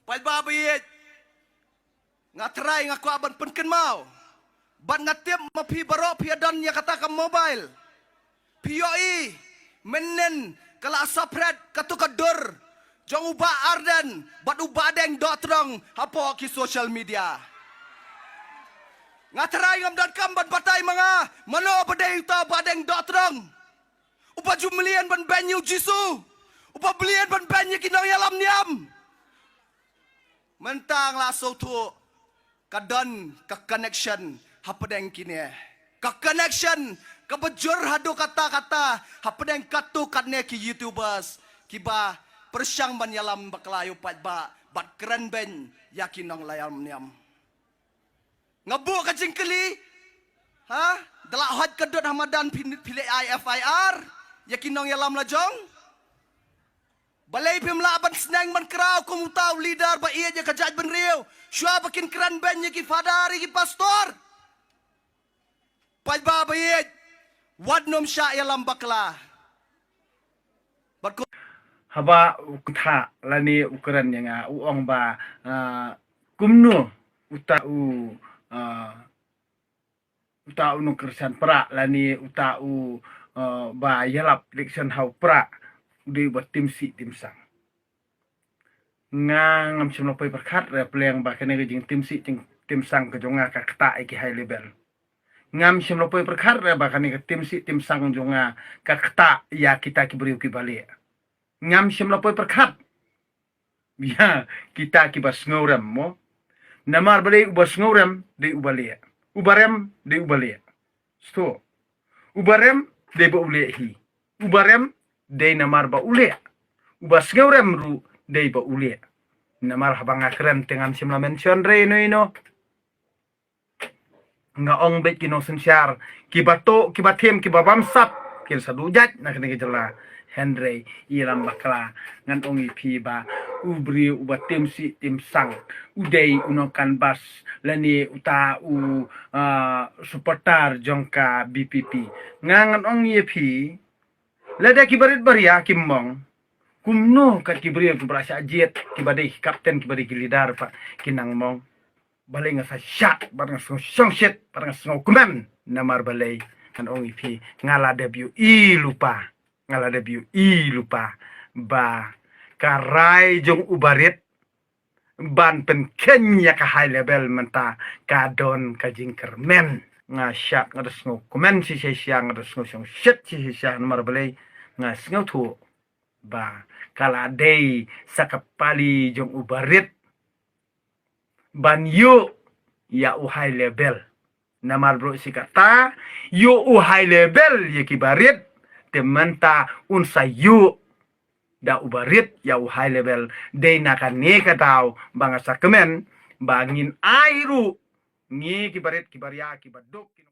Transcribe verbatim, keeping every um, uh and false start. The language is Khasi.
Paidbah ba ïeit, nga trai nga kwah ban pynkynmaw bad nga tip ma phi baroh phi ïa don ïa kata ka mobile. Phi ïohi mynnin ka la saphret katu ka dur jong u Bah Ardent bad u Bah Deng Dohtdong hapoh ki social media. Nga trai ngam donkam ban batai ma nga mano ba dei uta Bah Deng Dohtdong. Uba ju mlien ban beiñ ïa u Jisu, uba mlien ban beiñ ïa ki nongïalam niam. Mynta nga la sngewthuh ka don ka connection hapdeng kine. Ka connection kaba jur haduh katta katta hapdeng katto katne ki YouTubers kiba pyrshang ban ïalam bakla ïa u paidbah bad kren beiñ ïa ki nongïalam niam. Nga buh ka jingkylli, ha? Da la hot ka dud ha madan phi, phi leh ai F I R ïa ki nongïalam la jong. Balei phim lah ban sneng ban kraw kum uta u leader ba ïeit ïa ka jaitbynriew shuwa ba kin kren beiñ ïa ki father ïa ki pastor? Paidbah ba ïeit, wat nym shah ïalam bakla. Bad ko- Haba u kynthah lane u kren ïa nga, u ong ba, ah, kumno uta u, ah, uta u nongkyrshan Prah lane uta u, ah, ba ïalap election ha u Prah u dei uba tim sih tim sang. Nga ngam shym la poi pyrkhat re pleng ba kane ka jingtim sih jingtim sang ka jong nga ka ktah ïa ki high level. Ngam shym la poi pyrkhat re ba kane ka tim sih tim sang jong nga ka ktah ïa kita ki briew kiba lieh. Ngam shym la poi pyrkhat ïa kita kiba sngewrem mo. Namar balei? Uba sngewrem dei uba lieh. Uba rem dei uba lieh. Sto. Uba rem dei ba u lieh hi. Uba rem dei namar ba u lieh. Uba sngewrem ruh dei ba u lieh. Namar haba nga kren te ngam shym la mention re ino ino. Nga ong beit ki nongsynshar kiba tuh, kiba them, kiba bamsap, kin sa duh jait na kane ka jylla. Hynrei ïalam bakla, ngan ong ïa phi ba u briew uba tim sih tim sang u dei u nongcanvass lane uta u, ah, supporter jong ka B P P. Nga ngan ong ïa phi, lada ki barit baria kim mong, kumno kat ki briew kiba la shah jied, kiba dei ki captain, kiba dei ki leader pat kin nang mong? Balei nga sa shah bad nga sngew shongshit bad nga sngew kmen? Namar balei? Ngan ong ïa phi, nga la dep ïohi lypa, nga la dep ïohi lypa ba ka rai jong u barit ban pynkheiñ ïa ka high level mynta ka don ka jingkyrmen. Nga shah, nga da sngew kmen shisha shisha, nga da sngew shongshit shisha shisha. Namar balei? Nga sngewthuh ba ka la dei sa ka pali jong u barit ban ïuh ïa u high level. Namar baroh shi katta ïuh u high level ïa ki barit, te mynta un sa ïuh da u barit ïa u high level. Dei na kane ka daw ba nga sa kmen ba ngin ai ruh ngi ki barit ki baria kiba duk ki